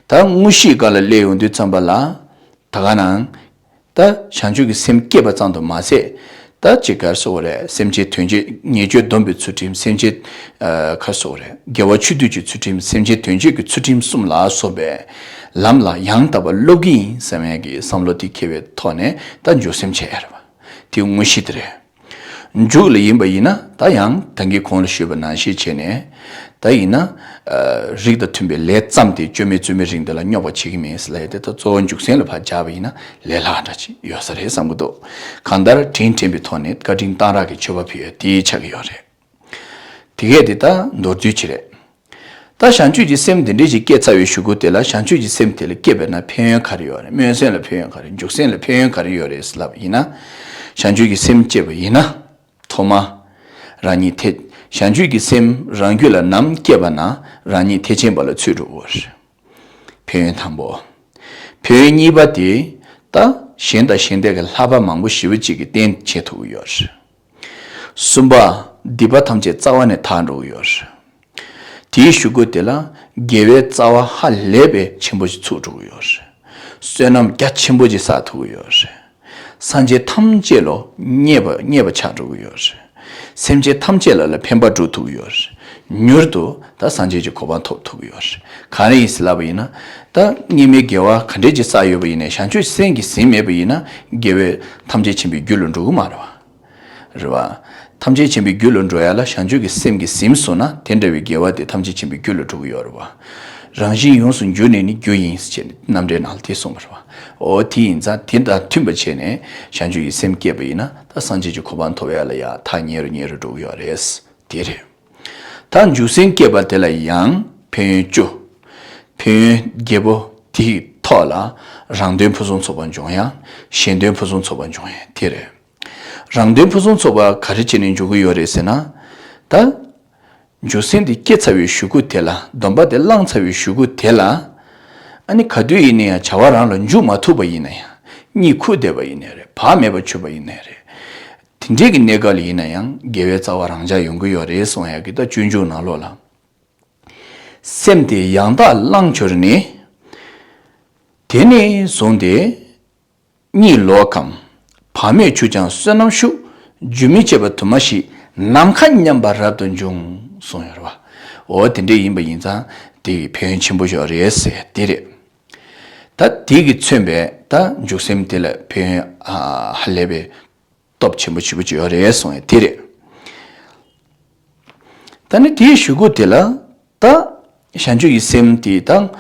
ད་དངོས་གཞིའི་སྐོར་ལ་སླེབས་ཡོང་དུས་ཙམ་པ་ལ། ད་ག་ནང་། ད་བྱང་ཆུབ་ཀྱི་སེམས་བསྐྱེད་པ་ཙམ་དུ་མ་ཟད། ད་ཅིག་ག་རེ་ཟེར་དགོས་རེད། སེམས་ཅན་དོན་བྱེད་ཉེས་སྤྱོད་སྡོམ་པའི་ཚུལ་ཁྲིམས། སེམས་ཅན་ཨ་ག་རེ་ཟེར་དགོས་རེད། དགེ་བ་ཆོས་སྡུད་ཀྱི་ཚུལ་ཁྲིམས། སེམས་ཅན་དོན་བྱེད་ཀྱི་ཚུལ་ཁྲིམས་གསུམ་ལ་སོགས་པའི་ལམ་ལ་ཡང་དག་པར་སློབ་ཀྱི་ཡིན་བསམ་ཡས་ཀྱི་བསམ་བློ་དེ་འཁྱེར་བའི་ཐོག་ནས་ད་འཇུག་སེམས་བྱེད་ཡ་རེད་པ། དེ་དངོས་གཞི་དེ་རེད། མཇུག་ལ་ཡིན་པ་ཡིན་ན་ད་ཡང་ད་གིན་གོང་ལ་ཞུས་པ་ནང་བཞིན་བྱས་ནས། ད་ཡིན་ན་ཨ་རིགས་དང་མཐུན་པའི་ལས་བརྩམས་ཏེ། སྐྱོན་མེད་བཙུན་མའི་རིགས་འདི་ལ། རྙོག་པ་བྱེད་ཀྱི་མིན་ཟེར་ལབ་ཡ་དེ། ད་གཙོ་བོ་འཇུག་སེམས་ལ་ཕར་སྦྱར་བ་ཡིན་ན་ལས་སླ་འདྲ་ཅིག་ཡོད་ས་རེད་བསམ་གྱི་འདུག། གང་ལྟར་དྲིན་དྲན་པའི་ཐོག་ནས་བཀའ་དྲིན་གཏང་རག་གི་མཆོད་པ་ཕུལ་ཡ་དེ་ཆགས་ཀྱི་ཡོད་རེད། དེ་གས་དེ་ད་མདོར་བསྡུས་ཅིག་རེད། ད་བྱང་ཆུབ་ཀྱི་སེམས་འདི་འདྲ་ཞིག་སྐྱེས་ཚར་བའི་གཞུག་གུ་དེ་ལ་བྱང་ཆུབ་ཀྱི་སེམས་དེ་ལ་སྐྱེས་པས་ན་ཕན་ཡོན་ག་རེ་ཡོད་རེད། སྨོན་སེམས་ལ་ཕན་ཡོན་ག་རེ། འཇུག་སེམས་ལ་ཕན་ཡོན་ག་རེ་ཡོད་རེད་ལབ་ཡིན་ན། བྱང་ཆུབ་ཀྱི་སེམས་སྐྱེས་པ་ཡིན་ན། ཐོག་མ། རང་ཉིད་ཐེ། བྱང་ཆུབ་ཀྱི་སེམས་རང་རྒྱུད་ལ་ནམ་སྐྱེས་པ་ན་རང་ཉིད་ཐེག་ཆེན་པ་ལ་ཚུད་འགྲོ་གི་ཡོད་རེད། ཕན་ཡོན་དང་པོ། ཕན་ཡོན་གཉིས་པ་དེ། ད་གཞན་དང་གཞན་བརྟེན་གྱི་བསླབ་པ་མང་པོ་ཞེ་པོ་ཅིག་གི་རྟེན་བྱེད་ཐུབ་ཀྱི་ཡོད་རེད། གསུམ་པ། སྡིག་པ་ཐམས་ཅད་རྩ་བ་ནས་དག་འགྲོ་གི་ཡོད་རེད། དེའི་གཞུག་གུ་དེ་ལ་དགེ་བའི་རྩ་བ་ཧ་ལས་པའི་ཆེན་པོ་ཞིག་ཚུགས་འགྲོ་གི་ཡོད་རེད། བསོད་ནམས་རྒྱ་ཆེན་པོ་ཞིག་བསགས་ཐུབ་ཀྱི་ཡོད་རེད། སངས་རྒྱས་ཐམས་ཅད་ལ་མཉེས་པ་མཉེས་པ་ཆགས་འགྲོ་གི་ཡོད་རེད། སེམས་ཅན་ཐམས་ཅད་ལ་ལ་ཕན་པ་སྒྲུབ་ཐུབ་ཀྱི་ཡོད་རེད། མྱུར་དུ་ད་སངས་རྒྱས་ཀྱི་གོ་འཕང་ཐོབ་ཐུབ་ཀྱི་ཡོད་རེད། གང་རེད་ཡིན་ཟེར་ལབ་པ་ཡིན་ན། ད་སྔོན་མའི་དགེ་བ་ག་འདྲས་ཅིག་བསགས་ཡོད་པ་ཡིན་ནའི་བྱང་ཆུབ་སེམས་ཀྱིས་ཟིན་མེད་པ་ཡིན་ན་དགེ་བའི་ཐམས་ཅད་མཁྱེན་པའི་རྒྱུད་ལ་འགྲོ་གི་མ་རེད་བ། རེད་བ། ཐམས་ཅད་མཁྱེན་པའི་རྒྱུད་ལ་འགྲོ་ཡ་ལ་བྱང་ཆུབ་ཀྱི་སེམས་ཀྱིས་ཟིན་སོང་ན་དེ་འདྲ་བའི་དགེ་བ་དེ་ཐམས་ཅད་མཁྱེན་པའི་རྒྱུད་ལ་འགྲོ་གི་ཡོད་རེད་བ། རང་བཞིན་ཡོངས་སུ་འགྱུར་ནས་ནི་རྒྱུ་ཡིན་ཞེས་རྣམ་འགྲེལ་ནང་ལ་དེ་གསུངས་པ་རེད་བ། འོ་དེ་ཡིན་ཙང་དེ་དང་མཐུན་པ་བྱས་ནས་བྱང་ཆུབ་ཀྱི་སེམས་བསྐྱེད་པ་ཡིན་ན་ད་སངས་རྒྱས་ཀྱི་གོ་འཕང་ཐོབ་ཡ་ལ་ཡ་ཐག་ཉེ་རུ་ཉེ་རུ་འགྲོ་གི་ཡོད་རེད། དེ་རེད། ད་འཇུག་སེམས་བསྐྱེད་པ་དེ་ལ་ཡང་ཕན་ཡོན་བཅུ། ཕན་ཡོན་བརྒྱད་པོ་དེའི་ཐོག་ལ་རང་དོན་ཕུན་སུམ་ཚོགས་པ་འབྱུང་ཡ། གཞན་དོན་ཕུན་སུམ་ཚོགས་པ་འབྱུང་ཡ་དེ་རེད། རང་དོན་ཕུན་སུམ་ཚོགས་པ་ག་རེ་བྱས་ནས་འབྱུང་གི་ཡོད་རེད་ཟེར་ན། ད་འཇུག་སེམས་དེ་སྐྱེས་ཚར་བའི་གཞུག་གུ་དེ་ལ། སྡོམ་པ་དེ་བླངས་ཚར་བའི་གཞུག་གུ་དེ་ལ། ཨ་ནི་ག་དུས་ཡིན་ན་ཡང་བྱ་བ་རང་ལ་འཇུག་མ་ཐུབ་པ་ཡིན་ན་ཡང་། གཉིད་ཁུག་བསྡད་པ་ཡིན་ནའི་རེད། བག་མེད་པར་ཆུད་པ་ཡིན་ནའི་རེད། དེ་འདྲའི་གི་གནས་སྐབས་ལ་ཡིན་ན་ཡང་དགེ་བའི་རྩ་བ་རང་འཇགས་ཡོང་གི་ཡོད་རེད་གསུང་ཡག་གི་ད་སྤྱོད་འཇུག་ནང་ལོགས་ལ། སེམས་དེ་ཡང་དག་བླངས་གྱུར་ནས། དེ་ནས་བཟུང་སྟེ། གཉིད་ལོག་གམ། བག་མེད་ཆུ་ཀྱང་བསོད་ནམས་ཤུགས། རྒྱུན་མི་འཆད་པར་དུ་མ་ཞིག །ནམ་མཁའ་མཉམ་པར་རབ་ཏུ་འབྱུང་། གསུངས་ཡོད་རེད་བ། འོ་དེ་འདྲས་ཡིན་པ་ཡིན་ཙང་དེ་གི་ཕན་ཡོན་ཆེན་པོ་ཞིག་རེད་ཟེར་དེ་རེད། ད་དེ་གི་མཚོན་པའི་ད་འཇུག་སེམས་དེ་ལ་ཕན་ཡོན་ཧ་ལས་པའི་སྟོབས་ཆེན་པོ་ཞེ་པོ་ཅིག་ཡོད་རེད་གསུངས་ཡ་དེ་རེད། ད་ནི་དེའི་གཞུག་གུ་དེ་ལ་ད་བྱང་ཆུབ་ཀྱི་སེམས་དེ་དང་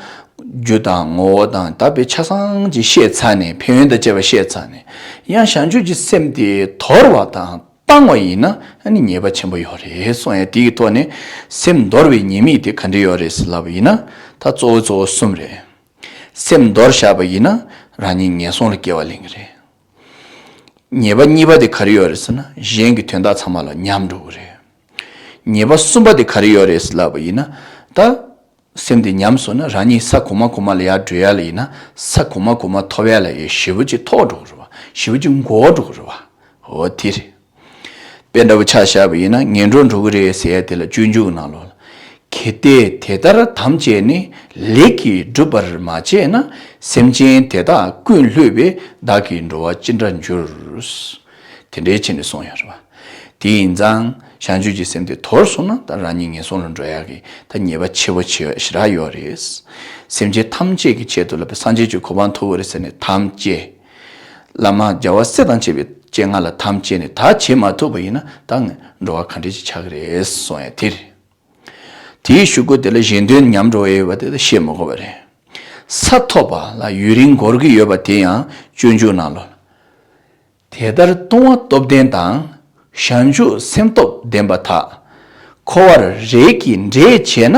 རྒྱུ་དང་ངོ་བོ་དང་ད་དཔེ་ཆ་ཚང་ཅིག་བཤད་ཚར་ནས་ཕན་ཡོན་དང་བཅས་པ་བཤད་ཚར་ནས་ཡང་བྱང་ཆུབ་ཀྱི་སེམས་དེ་དོར་བ་དང་སྤངས་པ་ཡིན་ན་ཨ་ནི་ཉེས་པ་ཆེན་པོ་ཡོད་རེད་གསུངས་ཡ་དེ་གི་ཐོག་ནས་སེམས་འདོར་བའི་ཉེས་དམིགས་དེ་ག་འདྲ་ཡོད་རེད་ཟེར་ལབ་པ་ཡིན་ན་ད་གཙོ་བོ་གཙོ་བོ་གསུམ་རེད། སེམས་འདོར་བཞག་པ་ཡིན་ན་རང་ཉིད་ངན་སོང་ལ་སྐྱེ་བ་ལེན་གི་རེད། ཉེས་པ་གཉིས་པ་དེ་ག་རེ་ཡོད་རེད་ཟེར་ན་གཞན་གྱི་དོན་དག་ཚང་མ་ལ་ཉམས་འགྲོ་གི་རེད། ཉེས་པ་གསུམ་པ་དེ་ག་རེ་ཡོད་རེད་ཟེར་ལབ་པ་ཡིན་ན། ད་སེམས་དེ་ཉམས་སོང་ན་རང་ཉིད་ས་གོང་མ་གོང་མ་ལ་ཡར་འགྲོ་ཡ་ལ་ཡིན་ན་ས་གོང་མ་གོང་མ་ཐོབ་ཡ་ལ་ཡ་ཞེ་པོ་ཅིག་ཐོགས་འགྲོ་གི་རེད་བ། ཞེ་པོ་ཅིག་འགོར་འགྲོ་གི་རེད་བ། འོ་དེ་རེད། དཔེ་འདྲ་པོ་ཆ་བཞག་པ་ཡིན་ན་ངན་འགྲོར་འགྲོ་གི་རེད་ཟེར་ཡ་དེ་ལ་སྤྱོད་འཇུག་ནང་ལོགས་ལ། གལ་ཏེ་དེ་ལྟར་དམ་བཅས་ནས་ལེགས་ཀྱིས་བསྒྲུབ་པར་མ་བྱས་ན། སེམས་ཅན་དེ་དག་ཀུན་བསླུས་པས་བདག་གི་འགྲོ་བ་ཅི་འདྲར་འགྱུར། དེ་འདྲའི་ཕྱིར་ནས་གསུངས་ཡོད་རེད་བ། དེ་ཡིན་ཙང་བྱང་ཆུབ་ཀྱི་སེམས་དེ་དོར་སོང་ན་ད་རང་ཉིད་ངན་སོང་ལ་འགྲོ་ཡག་གི་ད་ཉེས་པ་ཆེ་བོ་ཆེ་ཞེ་དྲག་ཡོད་རེད། སེམས་ཅན་ཐམས་ཅད་ཀྱི་ཆེད་དུ་ལ་སངས་རྒྱས་ཀྱི་གོ་འཕང་ཐོབ་དགོས་རེད་ཟེར་ནས་དམ་བཅས། བླ་མ་རྒྱལ་བ་སྲས་དང་བཅས་པའི་སྤྱན་སྔ་ལ་དམ་བཅས་ནས་ད་བྱེད་མ་ཐུབ་པ་ཡིན་ན་ད་ངས་འགྲོ་བ་ག་འདྲ་ཞིག་ཆགས་ཀྱི་རེད་གསུངས་ཡ་དེ་རེད། དེའི་གཞུག་གུ་དེ་ལ་གཞན་དོན་ཉམས་འགྲོ་བའི་ཡོད་པ་དེ་ལ་བཤད་མི་དགོས་པ་རེད། ས་ཐོབ་པ་ལ་ཡུན་རིང་འགོར་གྱི་ཡོད་པ་དེ་ཡང་སྤྱོད་འཇུག་ནང་ལོགས་ལ། དེ་ལྟར་ལྟུང་བ་སྟོབས་ལྡན་དང་། བྱང་ཆུབ་སེམས་སྟོབས་ལྡན་པ་དག །འཁོར་བར་རེས་ཀྱིས་འདྲེས་བྱས་ན།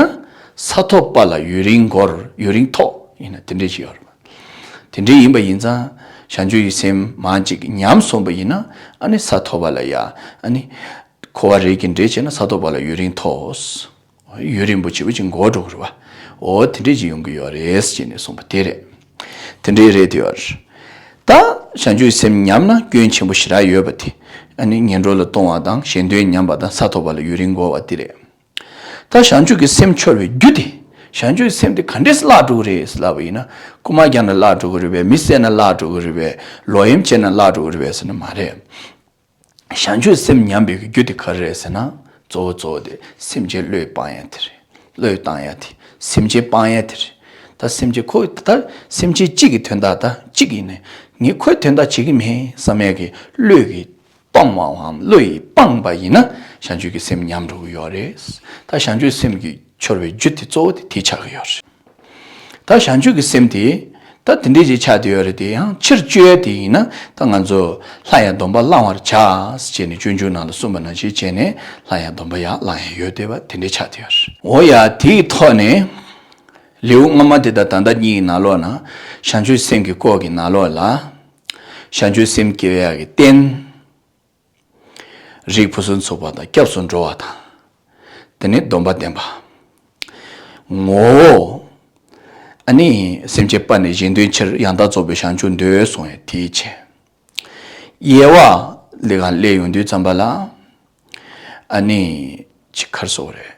ས་ཐོབ་པ་ལ་ཡུན་རིང་འགོར་ཡུན་རིང་ཐོགས་ཡིན་ན་དེ་འདྲ་ཞིག་ཡོད་རེད། དེ་འདྲ་ཡིན་པ་ཡིན་ཙང་བྱང་ཆུབ་ཀྱི་སེམས་མང་ཅིག་ཉམས་སོང་པ་ཡིན་ན་ཨ་ནི་ས་ཐོབ་པ་ལ་ཡ་ཨ་ནི། འཁོར་བ་རེས་ཀྱིས་འདྲེས་བྱས་ན་ས་ཐོབ་པ་ལ་ཡུན་རིང་ཐོགས། ཡུན་རིང་པོ་ཆེ་བ་ཅིག་འགོར་འགྲོ་གི་རེད་བ། འོ་དེ་འདྲས་ཅིག་ཡོང་གི་ཡོད་རེད་ཅེས་ནས་གསུངས་པ་དེ་རེད། དེ་འདྲས་རེད་དེ་ཡོད་རེད། ད་བྱང་ཆུབ་སེམས་ཉམས་ན་སྐྱོན་ཆེན་པོ་ཞེ་དྲག་ཡོད་པ་དེ། ཨ་ནི་ངན་འགྲོ་ལ་ལྟུང་བ་དང་གཞན་དོན་ཉམས་པ་དང་ས་ཐོབ་པ་ལ་ཡུན་རིང་འགོར་བ་དེ་རེད། ད་བྱང་ཆུབ་ཀྱི་སེམས་འཆོར་བའི་རྒྱུ་དེ། བྱང་ཆུབ་ཀྱི་སེམས་དེ་ག་འདྲས་བརླག་འགྲོ་གི་རེད་ལབ་པ་ཡིན་ན། རྐུ་མ་བརྒྱབ་ན་བརླག་འགྲོ་གི་རེད་པས། མི་བསད་ན་བརླག་འགྲོ་གི་རེད་པས། ལོག་གཡེམ་བྱས་ན་བརླག་འགྲོ་གི་རེད་པས་ཟེར་ན་མ་རེད། བྱང་ཆུབ་སེམས་ཉམས་པའི་རྒྱུ་དེ་ག་རེ་རེད་ཟེར་ན། གཙོ་བོ་གཙོ་བོ་དེ་སེམས་ཅན་བློས་སྤང་ཡ་དེ་རེད། བློས་བཏང་ཡ་དེ། སེམས་ཅན་སྤང་ཡ་དེ་རེད། ད་སེམས་ཅན་ཁོ་ད་སེམས་ཅན་གཅིག་གི་དོན་དག་ད་གཅིག་ཡིན་ནས་ངས་ཁོའི་དོན་དག་བྱེད་ཀྱི་མིན་བསམ་ཡ་གི་བློས་ཀྱི་སྤང་བའམ་བློ་ཡིས་སྤངས་པ་ཡིན་ན་བྱང་ཆུབ་ཀྱི་སེམས་ཉམས་འགྲོ་གི་ཡོད་རེད། ད་བྱང་ཆུབ་སེམས་ཀྱི་འཆོར་བའི་རྒྱུ་དེ་གཙོ་བོ་དེ་དེ་ཆགས་ཀྱི་ཡོད་རེད། ད་བྱང་ཆུབ་ཀྱི་སེམས་དེ་ད་ ད་དེ་འདྲས་ཅིག་ཆགས་བསྡད་ཡོད་རེད། དེ་ཡང་ཕྱིར་བཅོས་ཡ་དེ་ཡིན་ན་ད་ང་ཚོ་སླར་ཡང་སྡོམ་པ་བླང་བར་བྱ་ཟེར་བྱས་ནས་སྤྱོད་འཇུག་ནང་ལ་གསུངས་པ་ནང་བཞིན་བྱས་ནས་སླར་ཡང་སྡོམ་པ་ཡང་བླང་ཡ་ཡོད་བསྡད་པ་དེ་འདྲས་ཆགས་བསྡད་ཡོད་རེད། འོ་ཡ། དེའི་ཐོག་ནས་ལེའུ་སྔ་མ་དེ་དང་ད་ལྟ་གཉིས་ཀྱི་ནང་ལོགས་ན་བྱང་ཆུབ་སེམས་ཀྱི་སྐོར་གྱི་ནང་ལོགས་ལ་བྱང་ཆུབ་སེམས་སྐྱེ་བ་ཡག་གི་རྟེན། རིགས་ཕུན་སུམ་ཚོགས་པ་དང་སྐྱབས་སུ་འགྲོ་བ་དང་། དེ་ནས་སྡོམ་པ་ལྡན་པ། ངོ་བོ། ཨ་ནི་སེམས་ཅན་དཔའ་ནི་གཞན་དོན་ཕྱིར། ཡང་དག་རྫོགས་པའི་བྱང་ཆུབ་འདོད་གསུངས་ཡ་དེའི་ཆེད། དབྱེ་བ་ལས་གང་སླེབས་ཡོང་དུས་ཙམ་པ་ལ། ཨ་ནི་ཅི་ག་རེ་ཟེར་དགོས་རེད།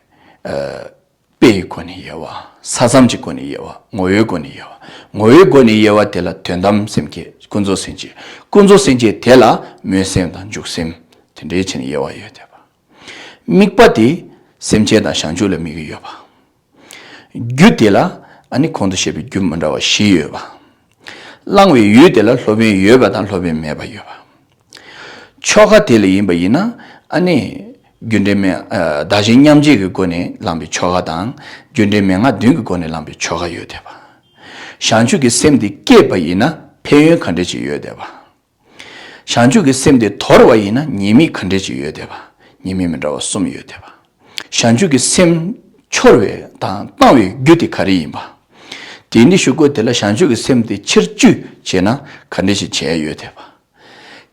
དཔེ་ཡི་སྒོ་ནས་དབྱེ་བ། ས་མཚམས་ཀྱི་སྒོ་ནས་དབྱེ་བ། ངོ་བོའི་སྒོ་ནས་དབྱེ་བ། ངོ་བོའི་སྒོ་ནས་དབྱེ་བ་དེ་ལ་དོན་དམ་སེམས་བསྐྱེད་ཀུན་རྫོབ་སེམས་བསྐྱེད། ཀུན་རྫོབ་སེམས་བསྐྱེད་དེ་ལ་སྨོན་སེམས་དང་འཇུག་སེམས་དེ་འདྲའི་ཕྱིར་དབྱེ་བ་ཡོད་བསྡད་པ། དམིགས་པ་དེ་སེམས་ཅན་དང་བྱང་ཆུབ་ལ་དམིགས་ཀྱི་ཡོད་པ། རྒྱུ་དེ་ལ་ཨ་ནི་གོང་དུ་བཤད་པའི་རྒྱུ་མི་འདྲ་བ་བཞི་ཡོད་པ། བླང་བའི་ཡུལ་དེ་ལ་སློབ་དཔོན་ཡོད་པ་དང་སློབ་དཔོན་མེད་པ་ཡོད་པ། ཆོ་ག་དེ་ལ་ཡིན་པ་ཡིན་ན་ཨ་ནི་རྒྱུ་འབྲས་མན་ཨ་བདག་གཞན་མཉམ་བརྗེ་གི་སྒོ་ནས་བླངས་པའི་ཆོ་ག་དང་རྒྱུ་འབྲས་མན་ངག་བདུན་གྱི་སྒོ་ནས་བླངས་པའི་ཆོ་ག་ཡོད་བསྡད་པ། བྱང་ཆུབ་ཀྱི་སེམས་དེ་སྐྱེས་པ་ཡིན་ན་ཕན་ཡོན་ག་འདྲ་ཅིག་ཡོད་བསྡད་པ། བྱང་ཆུབ་ཀྱི་སེམས་དེ་དོར་བ་ཡིན་ན་ཉེས་དམིགས་ག་འདྲ་ཅིག་ཡོད་བསྡད་པ། ཉེས་དམིགས་མི་འདྲ་བ་གསུམ་ཡོད་བསྡད་པ། བྱང་ཆུབ་ཀྱི་སེམས་འཆོར་བའི་དང་བཏང་བའི་རྒྱུ་དེ་ག་རེ་ཡིན་པ། དེ་འདྲའི་ཞུ་སྒོ་དེ་ལ་བྱང་ཆུབ་ཀྱི་སེམས་དེ་ཕྱིར་བཅོས་བྱས་ན་ག་འདྲ་ཞིག་བྱས་ཡོད་བསྡད་པ།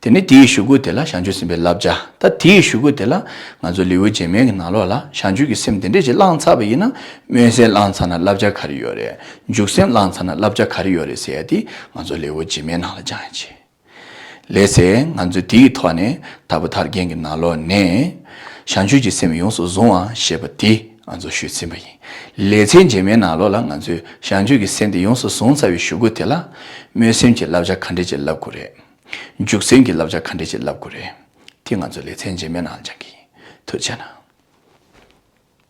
དེ་ནས་དེའི་ཞུ་སྒོ་དེ་ལ་བྱང་ཆུབ་སེམས་དཔའི་བསླབ་བྱ། ད་དེའི་ཞུ་སྒོ་དེ་ལ་ང་ཚོ་ལེའུ་རྗེས་མའི་གི་ནང་ལོགས་ལ་བྱང་ཆུབ་ཀྱི་སེམས་དེ་འདྲ་ཞིག་བླངས་ཚར་བ་ཡིན་ན་སྨོན་སེམས་བླངས་ཚར་ན་བསླབ་བྱ་ག་རེ་ཡོད་རེད། འཇུག་སེམས་བླངས་ཚར་ན་བསླབ་བྱ་ག་རེ་ཡོད་རེད་ཟེར་ཡ་དེ་ང་ཚོ་ལེའུ་རྗེས་མའི་ནང་ལ་སྦྱང་ཡ་བྱེད། ལགས་སེ། ང་ཚོས་དེའི་ཐོག་ནས་དྭགས་པོ་ཐར་རྒྱན་གྱི་ནང་ལོགས་ནས་བྱང་ཆུབ་ཀྱི་སེམས་ཡོངས་སུ་བཟུང་བ་ཞེས་པ་དེ་ང་ཚོ་ཞུས་ཟིན་པ་ཡིན། ལེ་ཚན་རྗེས་མའི་ནང་ལོགས་ལ་ང་ཚོས་བྱང་ཆུབ་ཀྱི་སེམས་དེ་ཡོངས་སུ་བཟུང་ཚར་བའི་གཞུག་གུ་དེ་ལ་སྨོན་སེམས་ཀྱི་བསླབ་བྱ་ག་འདྲས་ཅིག་བསླབ་དགོས་རེད། འཇུག་སེམས་ཀྱི་བསླབ་བྱ་ག་འདྲས་ཅིག་བསླབ་དགོས་རེད། དེ་ང་ཚོ་ལེ་ཚན་རྗེས་མའི་ནང་ལ་སྦྱང་གི་ཡིན། ཐུགས་རྗེ་གནང་།